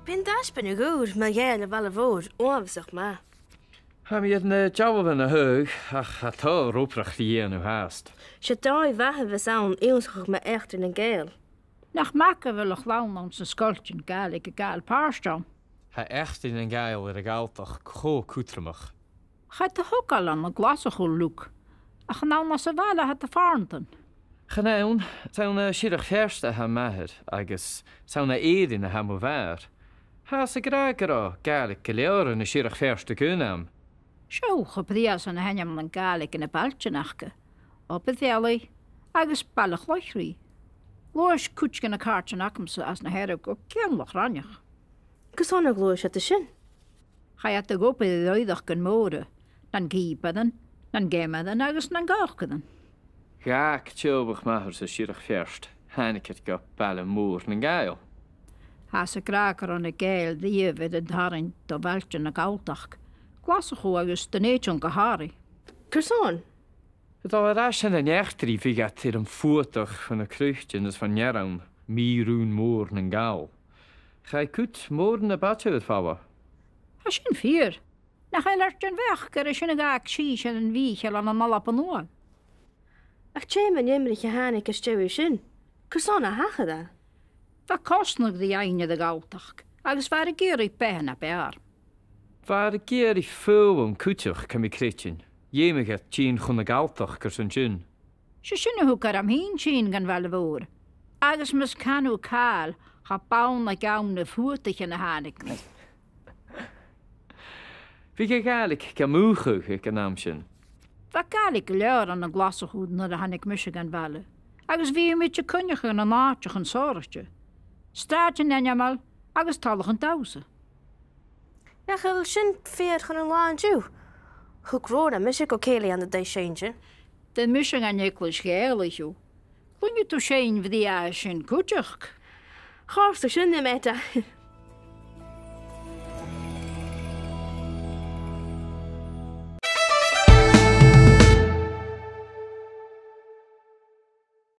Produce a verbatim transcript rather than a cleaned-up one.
Bidh an taisbeanadh ùr mu Ghàidheil a' bhaile mhòir uabhasach math. Tha mi air na dealbhan a thaghadh, ach tha tòrr obrach ri dhèanamh fhathast. 'S e dòigh mhath a bhios ann ionnsachadh mu eachdraidh nan Gàidheal. Nach math gu bheil a' chlann anns na sgoiltean Gàidhlig a' gabhail pàirt ann. Tha eachdraidh nan Gàidheal air a' Ghalltachd cho cudromach. Chaidh do thogail ann an Glaschu, Luke, ach an ann às a' bhaile a tha do phàrantan? Chan ann, 's ann à Siorrachd Pheairt a tha m' athair, agus 's ann à Èirinn a tha mo mhàthair. Thathas ag ràdh gun robh Gàidhlig gu leòr ann an Siorrachd Pheairt aig aon àm. Seo, cha b' e às a' bheil ainmean Gàidhlig anns na bailtean aca, Obar Bhealaigh agus Baile Chloich Rìgh. Ghluais cuid de na càirdean agamsa às na Hearadh gu Ceann Loch Raineach. Carson a ghluais iad an sin? Chaidh iad a dh'obair air oighreachdan mòra, nan cìobairean, nan geamairean agus nan gàirdeanan. Dh'fhàg teaghlach m' athar à Siorrachd Pheairt, thàinig iad gu baile mòr nan Gàidheal. Thathas ag ràdh gun robh na Gàidheil riamh air an tarraing do bhailtean na Galltachd, Glaschu agus Dùn Èideann gu h-àraidh. Carson? Dol air ais dhan eachdraidh, bhiodh iad air am fuadach bho na croitean is bhon earrann, mì-rùn mòr nan Gall. Chaidh cuid mhòr na b' fhaide air falbh. Tha sin fìor. Nach eil e air dèanamh a-mach gur e sin a dh'fhàg sìos air an mhìcheal ann an Alba Nuadh? Ach dè mun imrich a thàinig às dèidh sin? Carson a thachair e? Bha cosnadh ri fhaighinn air a' Ghalltachd, agus bha e ag iarraidh beatha na b' fheàrr. Bha e ag iarraidh foghlam cuideachd, tha mi a' creidsinn. Dh'fheumadh e tighinn chun na Galltachd airson sin. 'S e sin a thug orm fhìn tighinn dhan bhaile mhòr. Agus mus can thu càil, cha b' ann aig àm nam fuadaichean a thàinig mi. Bhiodh a' Ghàidhlig gam mùchadh aig an àm sin. Bha Gàidhlig gu leòr ann an Glaschu nuair a thàinig mise dhan bhaile, agus bhiomaid a' coinneachadh ann an àiteachan sònraichte, sràidean ainmeil agus talachan dannsa. Nach eil sin fìor chun an latha an-diugh? Thug Rona mise gu cèilidh ann an taigh-seinnse. Bheir mise dhan Eaglais Ghàidhealach thu. Cluinnidh tu seinn bhrèagha sin cuideachd. Chòrd sin rium, Etta.